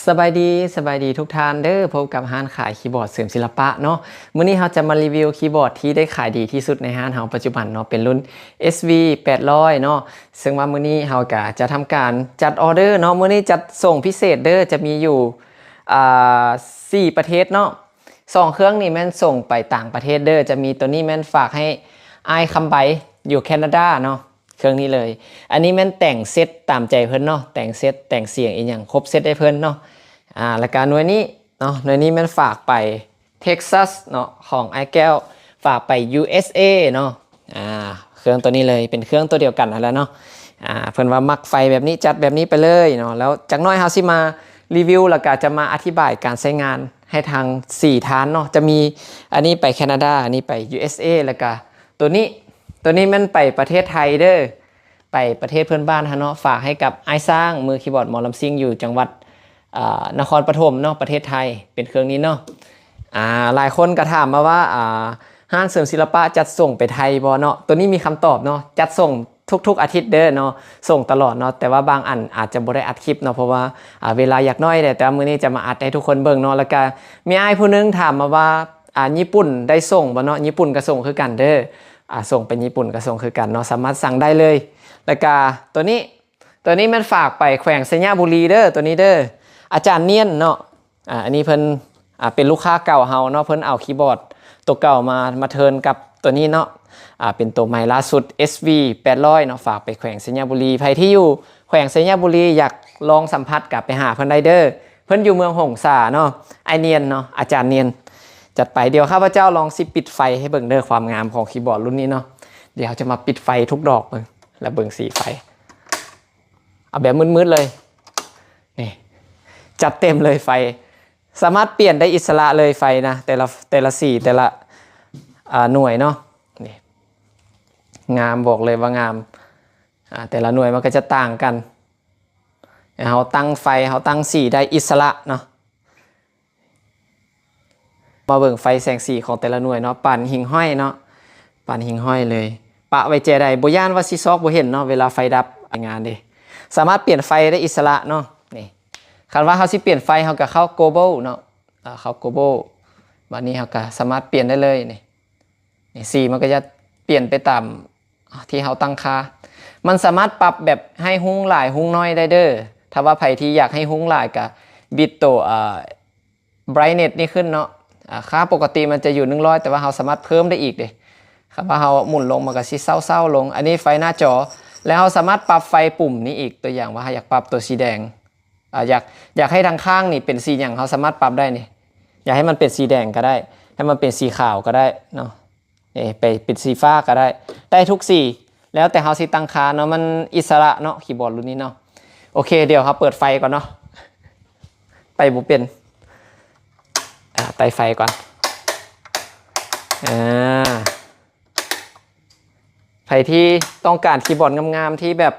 ສະບາຍດີ ສະບາຍດີທຸກທ່ານເດີ ພົບກັບຮ້ານຂາຍຄີບອດເສີມສິລະປະເນາະ. ມື້ນີ້ເຮົາຈະມາຣີວິວຄີບອດທີ່ໄດ້ຂາຍດີທີ່ສຸດໃນຮ້ານເຮົາປັດຈຸບັນເນາະ ເປັນລຸ້ນ ເອສວີ ແປດຮ້ອຍເນາະ. ເຊິ່ງວ່າມື້ນີ້ເຮົາກະຈະທຳການຈັດອໍເດີເນາະ. ມື້ນີ້ຈັດສົ່ງພິເສດເດີ ຈະມີຢູ່ ອ່າ ສີ່ປະເທດເນາະ. ສອງເຄື່ອງນີ້ແມ່ນສົ່ງໄປຕ່າງປະເທດເດີ ຈະມີໂຕນີ້ແມ່ນຝາກໃຫ້ອ້າຍຄຳໃບຢູ່ແຄນາດາເນາະ ເຄື່ອງນີ້ເລີຍ. ອັນນີ້ແມ່ນແຕ່ງເຊັດຕາມໃຈເພິ່ນເນາະ ແຕ່ງເຊັດ ແຕ່ງສຽງອີ່ຫຍັງຄົບເຊັດໃຫ້ເພິ່ນເນາະ. ອ່າ ແລ້ວກະໜ່ວຍນີ້ເນາະ ໜ່ວຍນີ້ແມ່ນຝາກໄປເທັກຊັສເນາະ ຂອງອ້າຍແກ້ວ ຝາກໄປ ຢູເອສເອ ເນາະ. ອ່າ ເຄື່ອງໂຕນີ້ເລີຍ ເປັນເຄື່ອງໂຕດຽວກັນຫັ້ນແຫຼະເນາະ. ອ່າ ເພິ່ນວ່າມັກໄຟແບບນີ້ ຈັດແບບນີ້ໄປເລີຍເນາະ. ແລ້ວຈັກໜ້ອຍເຮົາຊິມາຣີວິວ ແລ້ວກະຈະມາອະທິບາຍການໃຊ້ງານໃຫ້ທັງສີ່ທ່ານເນາະ. ຈະມີອັນນີ້ໄປແຄນາດາ ອັນນີ້ໄປ ຢູເອສເອ ແລ້ວກະໂຕນີ້ ໂຕນີ້ແມ່ນໄປປະເທດໄທເດີ ໄປປະເທດເພື່ອນບ້ານເຮົາເນາະ ຝາກໃຫ້ກັບອ້າຍຊ້າງ ມືຄີບອດໝໍລຳຊິ່ງຢູ່ຈັງຫວັດ ອ່າ ນະຄອນປະຖົມເນາະ ປະເທດໄທ ເປັນເຄື່ອງນີ້ເນາະ. ອ່າ ຫຼາຍຄົນກໍຖາມມາວ່າ ອ່າ ຮ້ານເສີມສິລະປະຈັດສົ່ງໄປໄທບໍ່ເນາະ? ໂຕນີ້ມີຄຳຕອບເນາະ ຈັດສົ່ງທຸກໆອາທິດເດີເນາະ ສົ່ງຕະຫຼອດເນາະ. ແຕ່ວ່າບາງອັນອາດຈະບໍ່ໄດ້ອັດຄລິບເນາະ ເພາະວ່າ ອ່າ ເວລາຢາກໜ້ອຍແດ່ ແຕ່ວ່າມື້ນີ້ຈະມາອັດໃຫ້ທຸກຄົນເບິ່ງເນາະ. ແລ້ວກະມີອ້າຍຜູ້ໜຶ່ງຖາມມາວ່າ ອ່າ ຍີ່ປຸ່ນໄດ້ສົ່ງບໍ່ເນາະ? ຍີ່ປຸ່ນກໍສົ່ງຄືກັນເດີ ອ່າ ສົ່ງໄປຍີ່ປຸ່ນກໍສົ່ງຄືກັນເນາະ ສາມາດສັ່ງໄດ້ເລີຍ. ແລ້ວກະໂຕນີ້ ໂຕນີ້ແມ່ນຝາກໄປແຂວງໄຊຍະບູລີເດີ ໂຕນີ້ເດີ ອາຈານນຽນເນາະ. ອ່າ ອັນນີ້ເພິ່ນ ອ່າ ເປັນລູກຄ້າເກົ່າເຮົາເນາະ ເພິ່ນເອົາຄີບອດໂຕເກົ່າມາ ມາເທີນກັບໂຕນີ້ເນາະ. ອ່າ ເປັນໂຕໃໝ່ລ່າສຸດ ເອສວີ ແປດຮ້ອຍເນາະ ຝາກໄປແຂວງໄຊຍະບູລີ. ໃຜທີ່ຢູ່ແຂວງໄຊຍະບູລີ ຢາກລອງສຳຜັດ ກໍໄປຫາເພິ່ນໄດ້ເດີ ເພິ່ນຢູ່ເມືອງຫົງສາເນາະ. ອ້າຍນຽນເນາະ ອາຈານນຽນ ຈັດໄປ. ດຽວຂ້າພະເຈົ້າລອງຊິປິດໄຟໃຫ້ເບິ່ງເດີ ຄວາມງາມຂອງຄີບອດລຸ້ນນີ້ເນາະ. ດຽວເຮົາຈະມາປິດໄຟທຸກດອກເບິ່ງ ແລ້ວເບິ່ງສີໄຟ ເອົາແບບມືດໆເລີຍ ນີ້ ຈັດເຕັມເລີຍໄຟ ສາມາດປ່ຽນໄດ້ອິດສະຫຼະເລີຍໄຟນະ ແຕ່ລະ ແຕ່ລະສີ ແຕ່ລະ ອ່າ ໜ່ວຍເນາະ. ນີ້ ງາມ ບອກເລີຍວ່າງາມ. ອ່າ ແຕ່ລະໜ່ວຍມັນກໍຈະຕ່າງກັນ ເຮົາຕັ້ງໄຟ ເຮົາຕັ້ງສີໄດ້ອິດສະຫຼະເນາະ. ມາເບິ່ງໄຟແສງສີຂອງແຕ່ລະໜ່ວຍເນາະ ປານຫິ່ງຫ້ອຍເນາະ ປານຫິ່ງຫ້ອຍເລີຍ. ປະໄວ້ແຈໃດ ບໍ່ຢ້ານວ່າຊິຊອກບໍ່ເຫັນເນາະ ເວລາໄຟດັບ ໃຊ້ງານເດ້. ສາມາດປ່ຽນໄຟໄດ້ອິດສະຫຼະເນາະ. ນີ້ ຄັນວ່າເຮົາຊິປ່ຽນໄຟ ເຮົາກໍເຂົ້າ Global ເນາະ ເຂົ້າ Global ບາດນີ້ເຮົາກໍສາມາດປ່ຽນໄດ້ເລີຍ. ນີ້ ນີ້ ສີມັນກໍຈະປ່ຽນໄປຕາມ ທີ່ເຮົາຕັ້ງຄ່າ ມັນສາມາດປັບແບບໃຫ້ຮຸ່ງຫຼາຍຮຸ່ງໜ້ອຍໄດ້ເດີ. ຖ້າວ່າໃຜທີ່ຢາກໃຫ້ຮຸ່ງຫຼາຍກະບິດໂຕ ອ່າ brightness ນີ້ຂຶ້ນເນາະ. ອ່າ ຄ່າປົກກະຕິມັນຈະຢູ່ໜຶ່ງຮ້ອຍ ແຕ່ວ່າເຮົາສາມາດເພີ່ມໄດ້ອີກເດ້. ຄັນວ່າເຮົາໝູນລົງ ມັນກະຊິເຊົາໆລົງ. ອັນນີ້ໄຟໜ້າຈໍ ແລ້ວເຮົາສາມາດປັບໄຟປຸ່ມນີ້ອີກ. ຕົວຢ່າງວ່າເຮົາຢາກປັບຕົວສີແດງ ອ່າ ຢາກ ຢາກໃຫ້ທາງຂ້າງນີ້ເປັນສີຫຍັງ ເຮົາສາມາດປັບໄດ້ນີ້. ຢາກໃຫ້ມັນເປັນສີແດງກໍໄດ້ ໃຫ້ມັນເປັນສີຂາວກໍໄດ້ເນາະ. ເອີ ໄປເປັນສີຟ້າກໍໄດ້ ໄດ້ທຸກສີ ແລ້ວແຕ່ເຮົາຊິຕັ້ງຄ່າເນາະ ມັນອິດສະຫຼະເນາະ ຄີບອດລຸ້ນນີ້ເນາະ. ໂອເຄ ດຽວເຮົາເປີດໄຟກ່ອນເນາະ ໄປບໍ່ເປັນ ອ່າ ໄຕ່ໄຟກ່ອນ. ອ່າ ໃຜທີ່ຕ້ອງການຄີບອດງາມໆ ທີ່ແບບ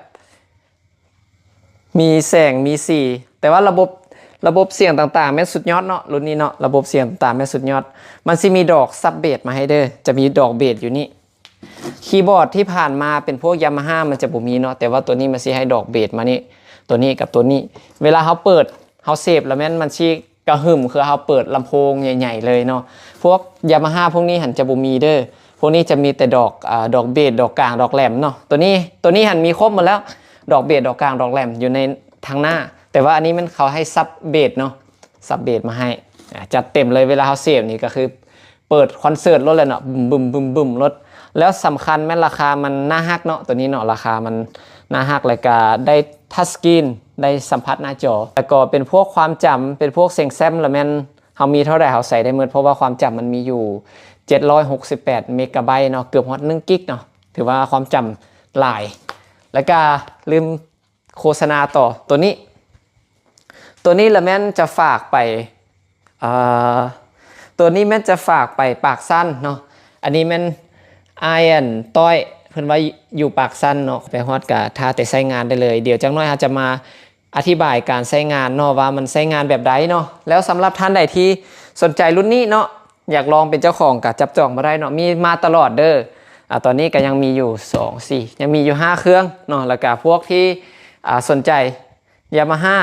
ມີແສງມີສີ ແຕ່ວ່າລະບົບ ລະບົບສຽງຕ່າງໆແມ່ນສຸດຍອດເນາະ ລຸ້ນນີ້ເນາະ ລະບົບສຽງຕ່າງໆແມ່ນສຸດຍອດ. ມັນຊິມີດອກຊັບເບສມາໃຫ້ເດີ ຈະມີດອກເບສຢູ່ນີ້. ຄີບອດທີ່ຜ່ານມາເປັນພວກ Yamaha ມັນຈະບໍ່ມີເນາະ ແຕ່ວ່າໂຕນີ້ມັນຊິໃຫ້ດອກເບສມານີ້ ໂຕນີ້ກັບໂຕນີ້. ເວລາເຮົາເປີດ ເຮົາເສບແລ້ວແມ່ນມັນຊິກະຫຶ່ມ ຄືເຮົາເປີດລຳໂພງໃຫຍ່ໆເລີຍເນາະ. ພວກ Yamaha ພວກນີ້ຫັ້ນຈະບໍ່ມີເດີ ພວກນີ້ຈະມີແຕ່ດອກ ອ່າ ດອກເບສ ດອກກາງ ດອກແຫຼມເນາະ. ໂຕນີ້ ໂຕນີ້ຫັ້ນມີຄົບໝົດແລ້ວ ດອກເບສ ດອກກາງ ດອກແຫຼມຢູ່ໃນທາງໜ້າ ແຕ່ວ່າອັນນີ້ມັນເຂົາໃຫ້ຊັບເບສເນາະ ຊັບເບສມາໃຫ້. ອ່າ ຈັດເຕັມເລີຍ ເວລາເຮົາເສບນີ້ກໍຄືເປີດຄອນເສີດໂລດແຫຼະເນາະ ບຶມໆໆໂລດ. ແລ້ວສຳຄັນແມ່ນລາຄາມັນໜ້າຮັກເນາະ ໂຕນີ້ເນາະ ລາຄາມັນໜ້າຮັກ ແລ້ວກໍໄດ້ທັດສະກຣີນ ໄດ້ສຳຜັດໜ້າຈໍ ແລ້ວກໍເປັນພວກຄວາມຈຳ ເປັນພວກເສັງແຊັມ ລະແມ່ນ ເຮົາມີເທົ່າໃດເຮົາໃສ່ໄດ້ໝົດ ເພາະວ່າຄວາມຈຳມັນມີຢູ່ເຈັດຮ້ອຍຫົກສິບແປດເມກາໄບເນາະ ເກືອບຮອດໜຶ່ງກິກເນາະ ຖືວ່າຄວາມຈຳຫຼາຍ. ແລ້ວກະລືມໂຄສະນາຕໍ່ ໂຕນີ້ ໂຕນີ້ລະແມ່ນຈະຝາກໄປ ເອີ ໂຕນີ້ແມ່ນຈະຝາກໄປປາກຊັນເນາະ. ອັນນີ້ແມ່ນອ້າຍອັນຕ້ອຍ ເພິ່ນວ່າຢູ່ປາກຊັນເນາະ ໄປຮອດກະຖ້າແຕ່ໃຊ້ງານໄດ້ເລີຍ. ດຽວຈັກໜ້ອຍເຮົາຈະມາ ອະທິບາຍການໃຊ້ງານເນາະ ວ່າມັນໃຊ້ງານແບບໃດເນາະ. ແລ້ວສຳລັບທ່ານໃດທີ່ສົນໃຈລຸ້ນນີ້ເນາະ ຢາກລອງເປັນເຈົ້າຂອງກະຈັບຈອງມາໄດ້ເນາະ ມີມາຕະຫຼອດເດີ. ອາ ຕອນນີ້ກະຍັງມີຢູ່ ສອງ ສີ່ ຍັງມີຢູ່ຫ້າເຄື່ອງເນາະ. ແລ້ວກະພວກທີ່ ອາ ສົນໃຈ Yamaha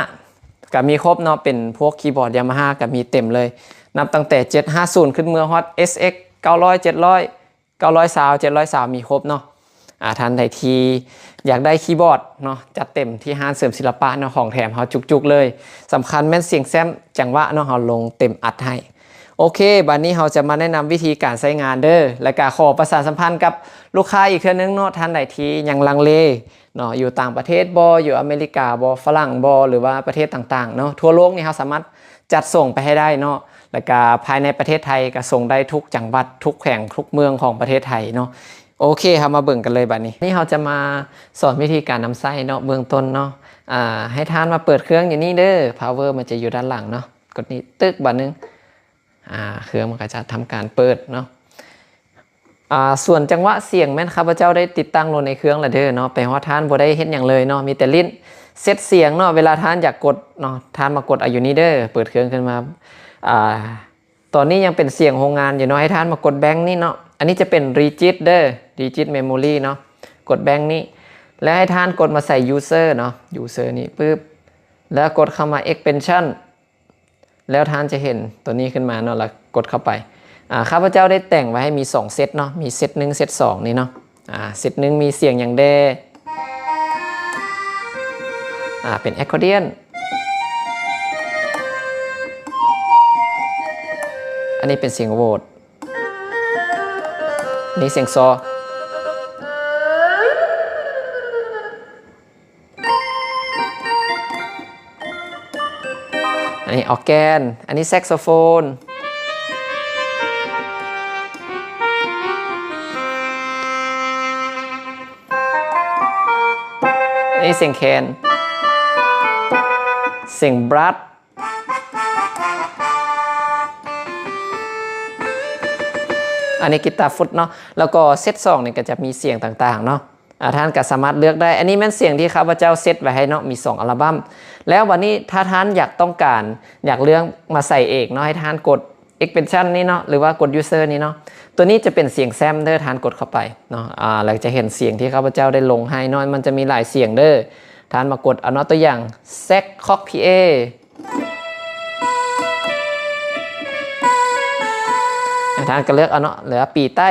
ກະມີຄົບເນາະ ເປັນພວກຄີບອດຢາມາຮາກະມີເຕັມເລີຍ ນັບຕັ້ງແຕ່ເຈັດຫ້າສູນຂຶ້ນເມືອຮອດເອັສເອັກ ເກົ້າຮ້ອຍ ເຈັດຮ້ອຍ ເກົ້າຮ້ອຍຊາວ ເຈັດຮ້ອຍຊາວ ມີຄົບເນາະ. ອາ ທ່ານໃດທີ່ຢາກໄດ້ຄີບອດເນາະ ຈັດເຕັມທີ່ຮ້ານເສີມສິລະປະເນາະ ຂອງແຖມເຮົາຈຸກໆເລີຍ. ສຳຄັນແມ່ນສຽງແຊມ ຈັງຫວະເນາະ ເຮົາລົງເຕັມອັດໃຫ້. ໂອເຄ ບາດນີ້ເຮົາຈະມາແນະນຳວິທີການໃຊ້ງານເດີ ແລະກະຂໍປະຊາສຳພັນກັບລູກຄ້າອີກເທື່ອໜຶ່ງເນາະ ທ່ານໃດທີ່ຍັງລັງເລເນາະ ຢູ່ຕ່າງປະເທດບໍ ຢູ່ອາເມລິກາບໍ ຝຣັ່ງບໍ ຫຼືວ່າປະເທດຕ່າງໆເນາະ ທົ່ວໂລກນີ້ ເຮົາສາມາດຈັດສົ່ງໄປໃຫ້ໄດ້ເນາະ ແລະກະພາຍໃນປະເທດໄທກະສົ່ງໄດ້ທຸກຈັງຫວັດ ທຸກແຂວງ ທຸກເມືອງຂອງປະເທດໄທເນາະ. ໂອເຄ ເຮົາມາເບິ່ງກັນເລີຍບາດນີ້. ນີ້ເຮົາຈະມາສອນວິທີການນຳໃຊ້ເນາະ ເບື້ອງຕົ້ນເນາະ. ອາ ໃຫ້ທ່ານມາເປີດເຄື່ອງຢູ່ນີ້ເດີ ພາວເວີມັນຈະຢູ່ດ້ານຫຼັງເນາະ ກົດນີ້ຕຶກບາດໜຶ່ງ ອາ ເຄື່ອງມັນກະຈະທຳການເປີດເນາະ. ອາ ສ່ວນຈັງຫວະສຽງແມ່ນຂ້າພະເຈົ້າໄດ້ຕິດຕັ້ງລົງໃນເຄື່ອງລະເດີເນາະ ໄປຮອດທ່ານບໍ່ໄດ້ເຮັດຫຍັງເລີຍເນາະ ມີແຕ່ຫຼິ້ນເຊັດສຽງເນາະ. ເວລາທ່ານຢາກກົດເນາະ ທ່ານມາກົດເອົາຢູ່ນີ້ເດີ ເປີດເຄື່ອງຂຶ້ນມາ ອາ ຕອນນີ້ຍັງເປັນສຽງໂຮງງານຢູ່ເນາະ ໃຫ້ທ່ານມາກົດແບງນີ້ເນາະ. ອັນນີ້ຈະເປັນຣີຈິດເດີ ຣີຈິດເມໂມຣີເນາະ ກົດແບງນີ້ ແລ້ວໃຫ້ທ່ານກົດມາໃສ່ຢູເຊີເນາະ ຢູເຊີນີ້ປຶບ ແລ້ວກົດເຂົ້າມາເອັກສະເພນຊັນ ແລ້ວທ່ານຈະເຫັນຕົວນີ້ຂຶ້ນມາເນາະ ແລ້ວກົດເຂົ້າໄປ. ອາ ຂ້າພະເຈົ້າໄດ້ແຕ່ງໄວ້ໃຫ້ມີສອງເຊັດເນາະ ມີເຊັດໜຶ່ງ ເຊັດສອງນີ້ເນາະ. ອາ ເຊັດໜຶ່ງມີສຽງຫຍັງແດ່? ອາ ເປັນແອັກຄອດຽນ ອັນນີ້ເປັນສຽງໂຫວດ ນີ້ສຽງຊໍ ອັນນີ້ອອກແກນ ອັນນີ້ແຊັກໂຊໂຟນ ອັນນີ້ສຽງແຄນ ສຽງບຣັດ ອັນນີ້ກິຕາຟຸດເນາະ. ແລ້ວກໍເຊັດສອງນີ້ກໍຈະມີສຽງຕ່າງໆເນາະ ອາ ທ່ານກໍສາມາດເລືອກໄດ້. ອັນນີ້ແມ່ນສຽງທີ່ຂ້າພະເຈົ້າເຊັດໄວ້ໃຫ້ເນາະ ມີສອງອັລບັ້ມ. ແລ້ວບັດນີ້ຖ້າທ່ານຢາກ ຕ້ອງການ ຢາກເລືອກມາໃສ່ເອງເນາະ ໃຫ້ທ່ານກົດເອັກສະເພນຊັນນີ້ເນາະ ຫຼືວ່າກົດຢູເຊີນີ້ເນາະ. ຕົວນີ້ຈະເປັນສຽງແຊມເດີ ທ່ານກົດເຂົ້າໄປເນາະ ອາ ແລ້ວຈະເຫັນສຽງທີ່ຂ້າພະເຈົ້າໄດ້ລົງໃຫ້ເນາະ ມັນຈະມີຫຼາຍສຽງເດີ. ທ່ານມາກົດເອົາເນາະ ຕົວຢ່າງແຊັກຄອກພີເອ ທ່ານກໍເລືອກເອົາເນາະ ຫຼືວ່າປີໃຕ້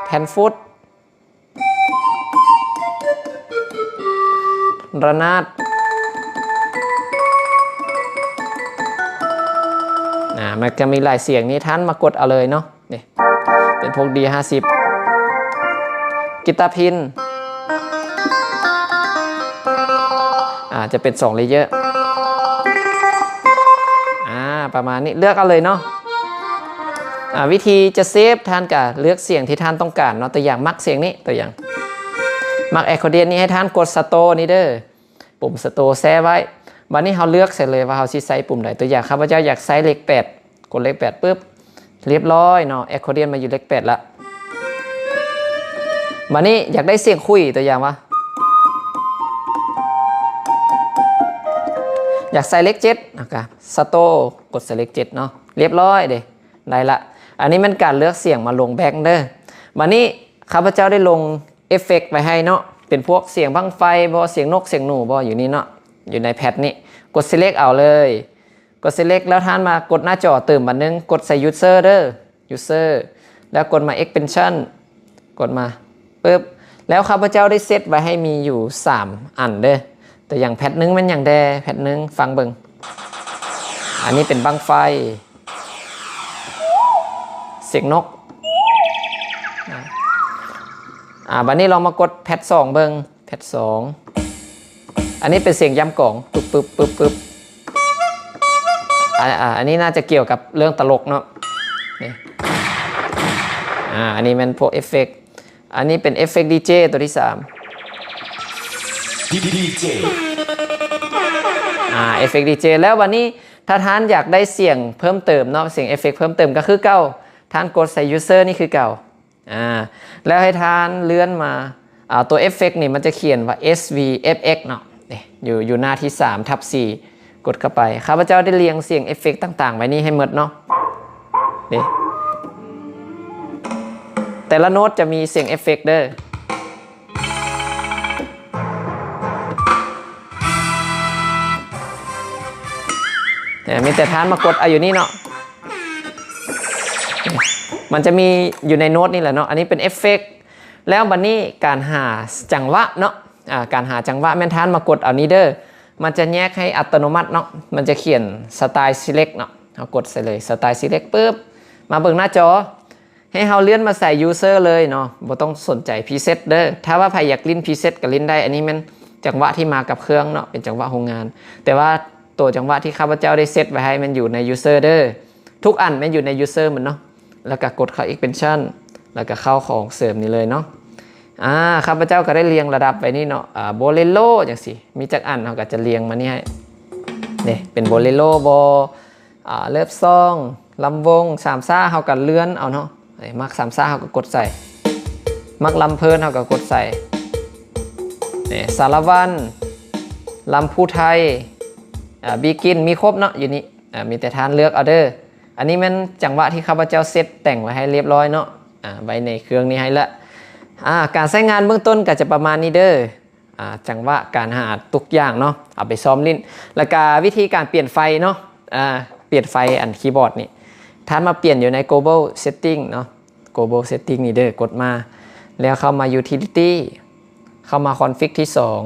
ແຜ່ນຟຸດ ລະນາດ ອາ ມັນຈະມີຫຼາຍສຽງນີ້ ທ່ານມາກົດເອົາເລີຍເນາະ. ນີ້ເປັນພວກດີຫ້າສິບ ກິຕາພິນ ອາ ຈະເປັນສອງເລເຢີ ອາ ປະມານນີ້ ເລືອກເອົາເລີຍເນາະ. ອາ ວິທີຈະເຊບ ທ່ານກະເລືອກສຽງທີ່ທ່ານຕ້ອງການເນາະ ຕົວຢ່າງມັກສຽງນີ້ ຕົວຢ່າງມັກແອັກຄອດຽນນີ້ ໃຫ້ທ່ານກົດສະໂຕນີ້ເດີ ປຸ່ມສະໂຕແຊ່ໄວ້. ບາດນີ້ເຮົາເລືອກໃສ່ເລີຍວ່າເຮົາຊິໃຊ້ປຸ່ມໃດ ຕົວຢ່າງຂ້າພະເຈົ້າຢາກໃຊ້ເລກແປດ ກົດເລກແປດປຶບ ລຽບຮ້ອຍເນາະ ແອັກຄອດຽນມາຢູ່ເລກແປດລະ. ບາດນີ້ຢາກໄດ້ສຽງຂຸຍ ຕົວຢ່າງວ່າ ຢາກໃສ່ເລກເຈັດ ແລ້ວກະສະໂຕ ກົດໃສ່ເລກເຈັດເນາະ ລຽບຮ້ອຍເດ້ ໄດ້ລະ. ອັນນີ້ແມ່ນການເລືອກສຽງມາລົງແບັງເດີ. ບາດນີ້ຂ້າພະເຈົ້າໄດ້ລົງເອັບເຟັກໄວ້ໃຫ້ເນາະ ເປັນພວກສຽງບັ້ງໄຟບໍ ສຽງນົກສຽງໜູບໍ ຢູ່ນີ້ເນາະ ຢູ່ໃນແພັດນີ້ ກົດເຊເລັກເອົາເລີຍ. ກົດເຊເລັກ ແລ້ວທ່ານມາກົດໜ້າຈໍຕື່ມບາດໜຶ່ງ ກົດໃສ່ຢູເຊີເດີ ຢູເຊີ ແລ້ວກົດມາເອັກສະເພນຊັນ ກົດມາປຶບ ແລ້ວຂ້າພະເຈົ້າໄດ້ເຊັດໄວ້ໃຫ້ມີຢູ່ສາມອັນເດີ. ຕົວຢ່າງແພັດໜຶ່ງແມ່ນຫຍັງແດ່? ແພັດໜຶ່ງ ຟັງເບິ່ງ ອັນນີ້ເປັນບັ້ງໄຟ ສຽງນົກ ອາ ບາດນີ້ລອງມາກົດແພັດສອງເບິ່ງ ແພັດສອງ ອັນນີ້ເປັນສຽງຢຳກອງ ປຶບ ປຶບ ປຶບ ປຶບ ອາ ອາ ອັນນີ້ໜ້າຈະກ່ຽວກັບເລື່ອງຕະຫຼົກເນາະ ນີ້ ອາ ອັນນີ້ແມ່ນພວກເອັບເຟັກ ອັນນີ້ເປັນເອັບເຟັກດີເຈຕົວທີສາມ ດີເຈ ອາ ເອັບເຟັກດີເຈ. ແລ້ວບາດນີ້ ຖ້າທ່ານຢາກໄດ້ສຽງເພີ່ມເຕີມເນາະ ສຽງເອັບເຟັກເພີ່ມເຕີມກໍຄືເກົ່າ ທ່ານກົດໃສ່ຢູເຊີນີ້ຄືເກົ່າ ອາ ແລ້ວໃຫ້ທ່ານເລື່ອນມາ ອາ ຕົວເອັບເຟັກນີ້ມັນຈະຂຽນວ່າ ເອສ ວີ ເອັຟ ເອັກ ເນາະ ນີ້ ຢູ່ ຢູ່ໜ້າທີສາມ ທັບສີ່ ກົດເຂົ້າໄປ. ຂ້າພະເຈົ້າໄດ້ລຽງສຽງເອັບເຟັກຕ່າງໆໄວ້ນີ້ໃຫ້ໝົດເນາະ ນີ້ ແຕ່ລະໂນ້ດຈະມີສຽງເອັບເຟັກເດີ. ເອີ ມີແຕ່ທ່ານມາກົດເອົາຢູ່ນີ້ເນາະ ມັນຈະມີຢູ່ໃນໂນ້ດນີ້ແຫຼະເນາະ ອັນນີ້ເປັນເອຟເຟັກ. ແລ້ວບັດນີ້ການຫາຈັງຫວະເນາະ ອາ ການຫາຈັງຫວະແມ່ນທ່ານມາກົດເອົານີ້ເດີ ມັນຈະແຍກໃຫ້ອັດຕະໂນມັດເນາະ ມັນຈະຂຽນ Style Select ເນາະ ເຮົາກົດໃສ່ເລີຍ Style Select ປຶບ ມາເບິ່ງໜ້າຈໍ ໃຫ້ເຮົາເລື່ອນມາໃສ່ User ເລີຍເນາະ ບໍ່ຕ້ອງສົນໃຈ Preset ເດີ. ຖ້າວ່າໃຜຢາກຫຼິ້ນ Preset ກໍຫຼິ້ນໄດ້ ອັນນີ້ແມ່ນຈັງຫວະທີ່ມາກັບເຄື່ອງເນາະ ເປັນຈັງຫວະໂຮງງານ ແຕ່ວ່າໂຕຈັງຫວະທີ່ຂ້າພະເຈົ້າໄດ້ເຊັດໄວ້ໃຫ້ແມ່ນຢູ່ໃນ User ເດີ. ທຸກອັນແມ່ນຢູ່ໃນ User ໝົດເນາະ ແລ້ວກໍກົດເຂົ້າ Expansion ແລ້ວກໍເຂົ້າຂອງເສີມນີ້ເລີຍເນາະ. ອາ ຂ້າພະເຈົ້າກໍໄດ້ລຽງລະດັບໄວ້ນີ້ເນາະ ອາ Bolero ຈັ່ງຊີ້ ມີຈັກອັນເຮົາກໍຈະລຽງມານີ້ໃຫ້ ນີ້ເປັນ Bolero ບໍ ອາ Love Song ລຳວົງ ສາມຊ້າ ເຮົາກໍເລື່ອນເອົາເນາະ ມັກສາມຊ້າ ເຮົາກໍກົດໃສ່ ມັກລຳເພີນ ເຮົາກໍກົດໃສ່ ນີ້ ສາລະວັນ ລຳພູໄທ ອາ Begin ມີຄົບເນາະ ຢູ່ນີ້ ອາ ມີແຕ່ທ່ານເລືອກເອົາເດີ. ອັນນີ້ແມ່ນຈັງຫວະທີ່ຂ້າພະເຈົ້າເຊັດແຕ່ງໄວ້ໃຫ້ລຽບຮ້ອຍເນາະ ອາ ໄວ້ໃນເຄື່ອງນີ້ໃຫ້ລະ. ອາ ການໃຊ້ງານເບື້ອງຕົ້ນກໍຈະປະມານນີ້ເດີ. ອາ ຈັງຫວະການຫາທຸກຢ່າງເນາະ ເອົາໄປຊ້ອມຫຼິ້ນ ແລ້ວກະວິທີການປ່ຽນໄຟເນາະ ອາ ປ່ຽນໄຟອັນຄີບອດນີ້ ທ່ານມາປ່ຽນຢູ່ໃນ Global Setting ເນາະ Global Setting ນີ້ເດີ ກົດມາ ແລ້ວເຂົ້າມາ Utility ເຂົ້າມາ Config ທີສອງ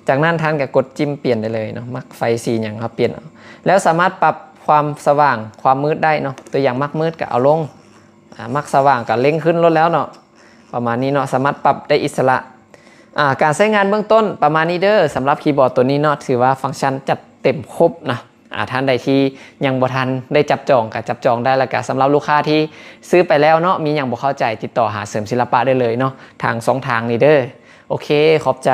ຈາກນັ້ນທ່ານກໍກົດຈິ້ມປ່ຽນໄດ້ເລີຍເນາະ ມັກໄຟສີຫຍັງເຮົາປ່ຽນເອົາ ແລ້ວສາມາດປັບຄວາມສະຫວ່າງຄວາມມືດໄດ້ເນາະ ຕົວຢ່າງມັກມືດກໍເອົາລົງ ອາ ມັກສະຫວ່າງກໍເລັ່ງຂຶ້ນໂລດແລ້ວເນາະ ປະມານນີ້ເນາະ ສາມາດປັບໄດ້ອິດສະຫຼະ. ອາ ການໃຊ້ງານເບື້ອງຕົ້ນປະມານນີ້ເດີ ສຳລັບຄີບອດໂຕນີ້ເນາະ ຖືວ່າຟັງຊັນຈັດເຕັມຄົບນະ. ອາ ທ່ານໃດທີ່ຍັງບໍ່ທັນໄດ້ຈັບຈອງກໍຈັບຈອງໄດ້ ແລ້ວກໍສຳລັບລູກຄ້າທີ່ຊື້ໄປແລ້ວເນາະ ມີຫຍັງບໍ່ເຂົ້າໃຈຕິດຕໍ່ຫາເສີມສິລະປະໄດ້ເລີຍເນາະ ທາງຊ່ອງທາງນີ້ເດີ. ໂອເຄ ຂອບໃຈ.